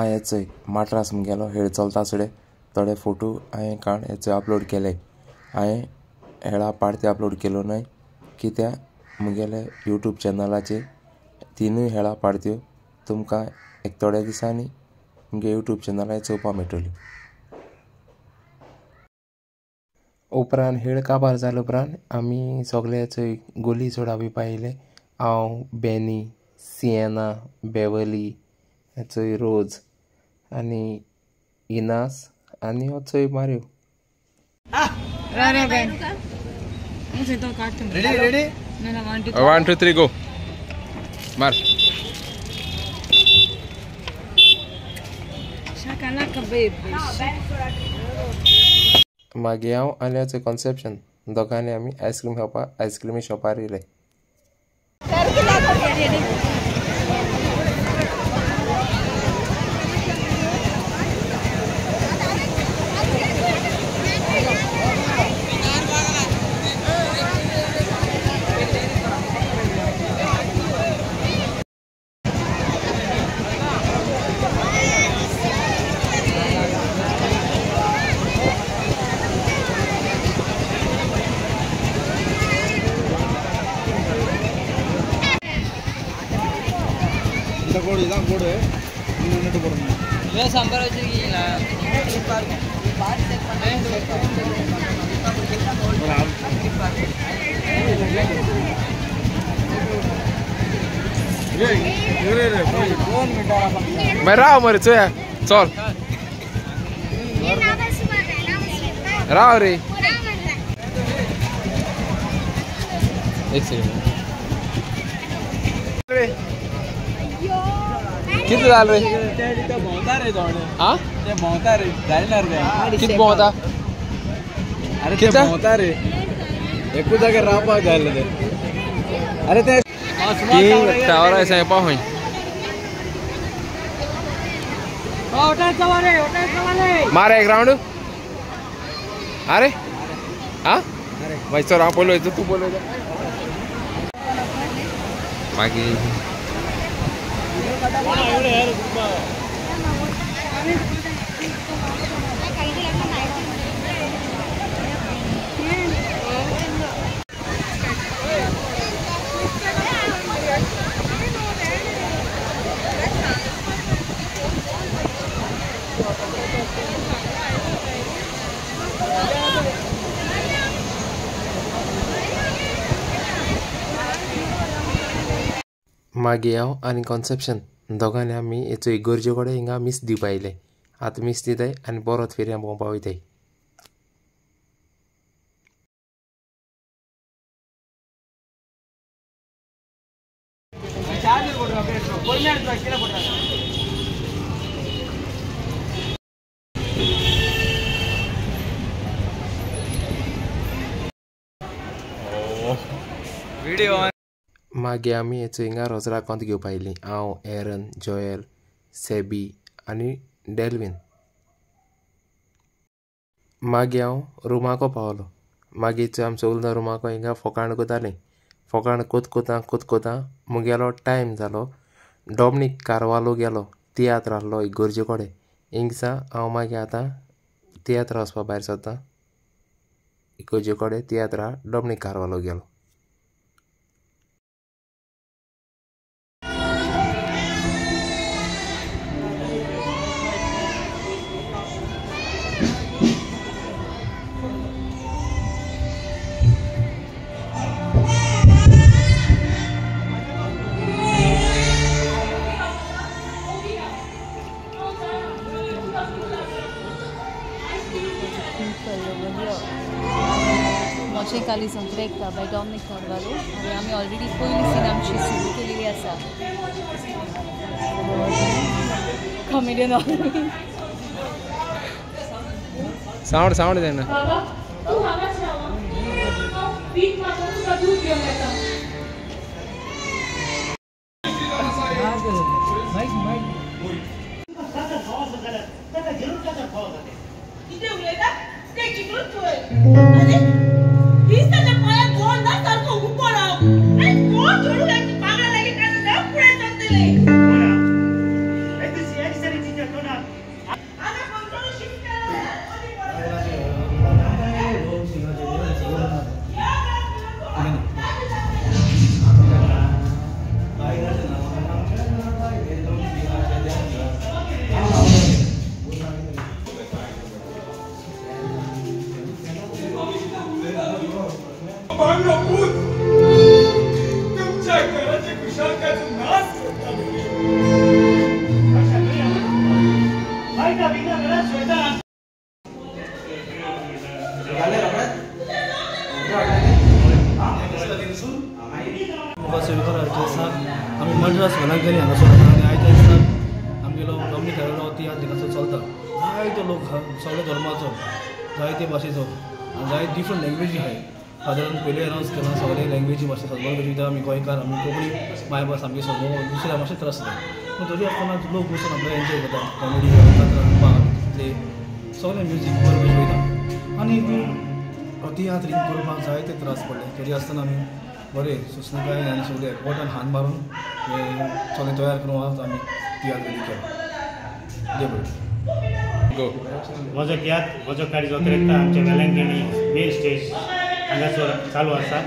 हें चोय माट्रास मुगेलो हेळ चलता सुडें थोडे फोटो हांवें काड हेचो अपलोड केले. हांवें हेळा पार्टी अपलोड केलो न्हय कित्याक मुगेले यूट्यूब चॅनलाचेर तिनूय हेळा पार्ट्यो तुमकां एक थोड्या दिसांनी मुगे यूट्यूब चॅनलाचेर चोवपाक मेळटल्यो. उपरांत हेळ काबार जाले उपरांत आमी सगळे चोय गोली सोडा बी पायले. हांव, बेनी, सिएना, बेवली, चोय रोज आनी इनास आनी हो चोय Mario. Ready 1 2 3 go मार. मागीर हांव आनी हाचें कॉन्सेप्शन दोगांनी आमी आयस्क्रीम खावपाक आयस्क्रिमी शॉपार येयले. राव मरे चोया चल राव रे एक सेकंड रे किती झालं रे? हा ते भोंवता रे जायना रे किती भोंवता? अरे ते भोंवता रे एकूच जाग्यार रावपाक जाय आसलें ते. अरे ते टावर आसा पाव मार एक राउंड. अरे हाँ भाई सर हांव पयलो वयता तूं पयलो वयता मागीर. मागीर हांव आनी कॉन्सेप्शन दोगांनी आमी हेचो इगर्जे कडेन हिंगा मीस दिवपा येयले. आतां मीस दिताय आनी परत फेरयां भोंवपा वयताय. मागीर आमी हेचो हिंगा रोजरा कोंत घेवपा येयलीं. हांव, एरन, जोयल, सेबी आनी डेल्विन. मागीर हांव रुमाको पावलो. मागीर चोय आमी सगळीं रुमाको हिंगा फोकाण कोतालीं. फोकाण कोत कोत मुगेलो टायम जालो. डॉमनीक कारवालो गेलो तियात्र आहलो इगर्जे कडेन. हिंगसा हांव मागीर आतां तियात्र वचपा भायर सरता. इगर्जे कडेन तियात्रा डॉमनीक कारवालो गेलो. Moshe Kali Trekka by Dominic Carvalho. आणि आम्ही ऑलरेडी पयली सीन आमची सुरू केलेली आसा. कॉमेडियन सावंड सावंड देना. तियात्र हांगासर चलता. जायते लोक सगळे धर्माचो, जायते भाशेचो आनी जायते डिफरंट लँग्वेजी आहाय. सादारण पयले अनावन्स केला सगळे लँग्वेजी भाशे सगळे भाशे. आमी गोंयकार, आमी कोंकणी मायभास आमगे सगळो दुसऱ्या मातशें त्रास जाता, पूण तरी आसतना लोक वचून आपल्याक एन्जॉय करता. कॉमेडी, जात्रां, प्ले, सगळें म्युजीक बरें भशेन वयता. आनी तियात्र करपाक जायते त्रास पडले, तरी आसतना आमी बरें सुचणकाय आनी सगळे एकवटान हात मारून हें सगळें तयार करून आज आमी तियात्र रेडी केलो. देव बरें. म्हजो तियात्र म्हजो काळीज ओतरेकता आमच्या वेलंगिणी मेन स्टेज हांगासर चालू आसा.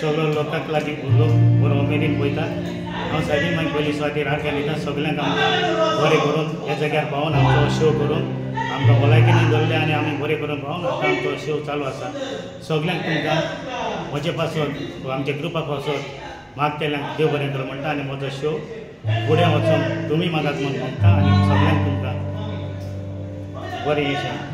सगळो लोकांक लागीं लोक बरो उमेदीन पळयतात. हांव सायबीन मागीर पयली सुवातेर आरकान दिता. सगल्यांक आमकां बरें करून ह्या जाग्यार पावोवन आमचो शो करून आमकां भलायकेन दवरले आनी आमी बरें करून पावोवन आतां आमचो शो चालू आसा. सगल्यांक तुमकां म्हजे पासत, आमच्या ग्रुपा पासत मागतेल्यांक देव बरें करूं म्हणटा आनी म्हजो शो फुडें वचून तुमी मागात म्हूण मागता आनी सगल्यांक तुमकां बरें येशें.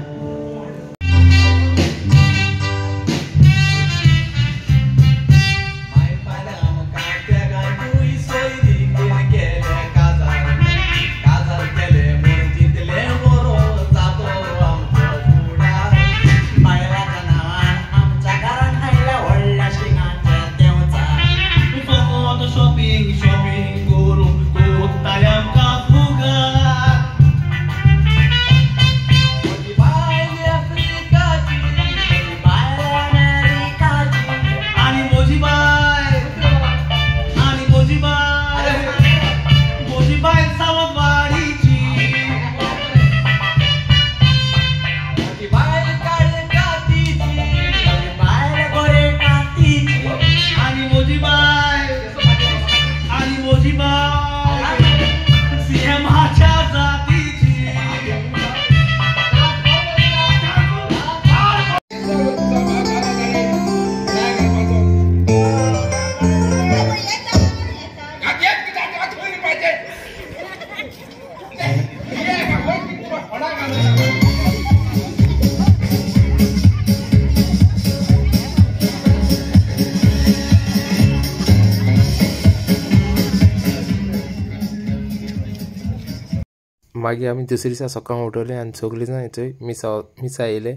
मागीर आमी दुसरे दिसा सकाळ उठले आनी सगळीं जाण थंय मिसा येयले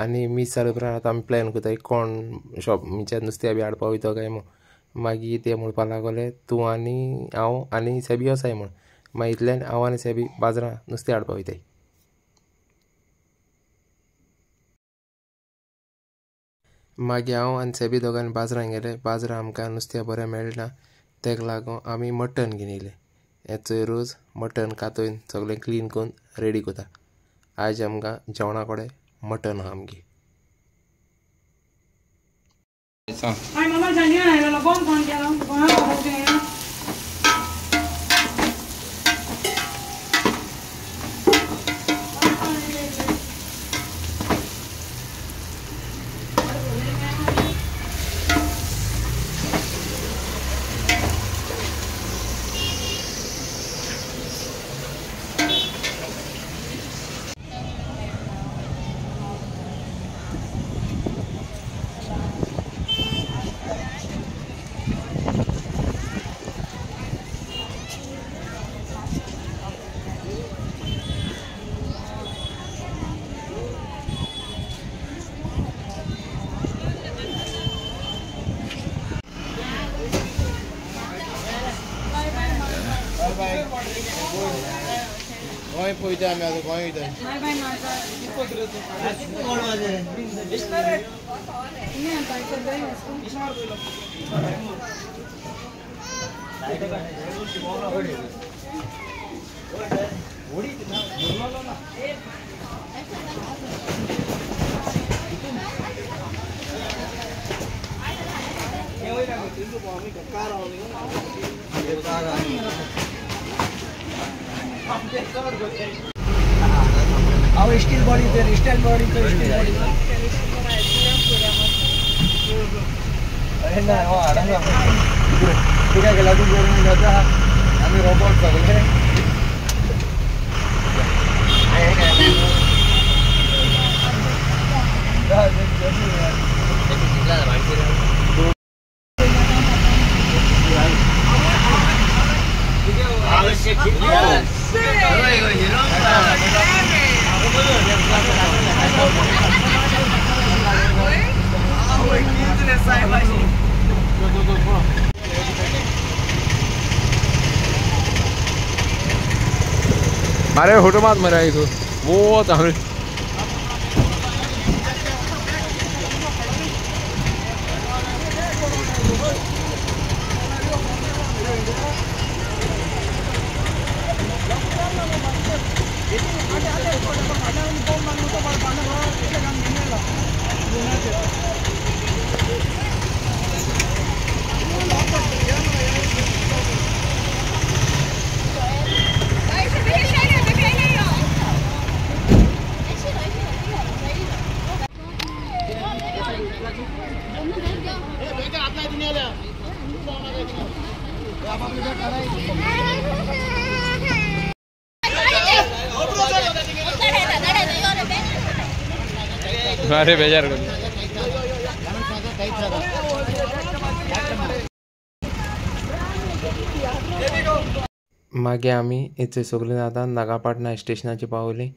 आनी मीस जाले उपरांत आतां आमी प्लॅन करताय कोण शॉप म्हणचे नुस्त्या बी हाडपा वयता काय म्हूण. मागीर ते म्हणपाक लागले तूं आनी हांव आनी सेबी वचाय म्हूण. मागीर इतल्यान हांव आनी सेबी बाजारां नुस्तें हाडपा वयताय. मागीर हांव आनी सेबी दोगांनी बाजारान गेले. बाजारां आमकां नुस्तें बरें मेळना, तेका लागून आमी मटन घेवन येयले. हें चोय रोज मटन कातोवन सगळें क्लीन करून रेडी करता. आयज आमकां जेवणा कडेन मटन आहा आमगे. गोंय पळयता आमी आतां गोंय वयता. स्टील बॉडी तर स्टील बॉडी तर स्टील बॉडी अरे ना हो आराम तुका गेला तूं करून जाता आमी रोबोट सगळे. मारे फोटो मात मरे तू वो तो अरे बेजार कर। मागीर आमी इथे सगळीं आतां नागापाटणा स्टेशनाचेर पावली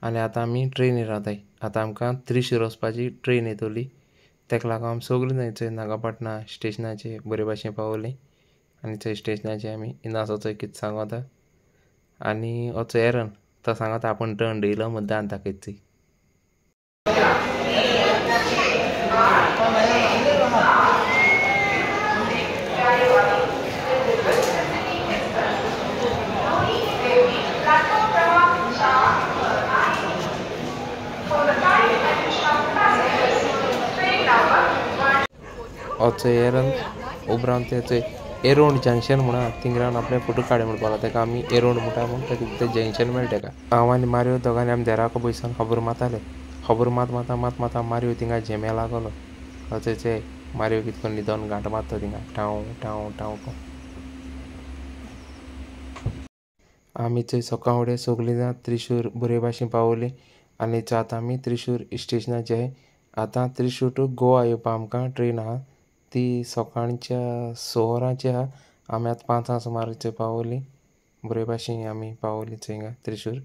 आनी आतां आमी ट्रेनीर रावताय. आतां आमकां त्रिशूर वचपाची ट्रेन येतली, तेका लागून आमी सगळीं थंय नागापाटणा स्टेशनाचेर बरे भाशेन पावली आनी थंय स्टेशनाचेर आमी इनासो कितें सांगता आनी वचो एरन तो सांगता आपूण टर्न दिलो मुद्दाम दाखयता. वचो एरन उपरांत तेचो एरोंड जंक्शन म्हणा थिंग रावन आपले फोटो काडे म्हणपाक लागता. तेका आमी एरोंड म्हणटा म्हूण तेका तें जंक्शन मेळटा तेका. हांव आनी मारियो दोगांनी आमी देराको बसून खबर मारताले. खबर मात माता मात माता मारियो थिंगा झेमे लागलो. अशें मारियो कितें करून न्हिदोन घांट मारता थिंगा टांव टांव टांव. आमी थंय सकाळ फुडें सगळीं जाण त्रिशूर बरे भाशेन पावली आनी आतां आमी त्रिशूर स्टेशनाचेर. आतां त्रिशूर टू गोवा येवपाक आमकां ट्रेन आहा ती सकाळच्या 6 वरांची आहा. आमी आतां 5 सुमार थंय पावली. बरे भाशेन आमी पावली थंय त्रिशूर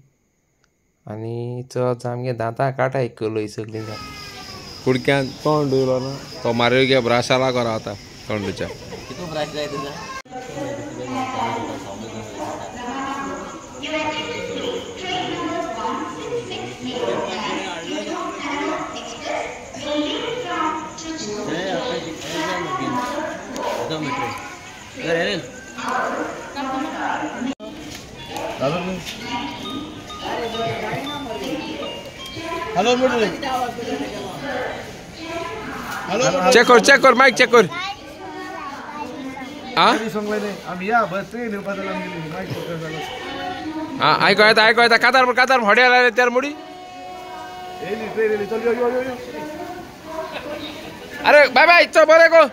आनी चड आमगे दांतां कांटा कलय सगळीं जाण. कुडक्यान तोंड उरलो ना तो मारियो गे ब्राशा लागो रावता तोंडच्या. चेक कर, चेक कर, माइक चेक कर. हाँ आयको येता, आयको येता. कातार कातार होड्या लायले त्यार मुडी. अरे बाय बाय, चल बरें गो.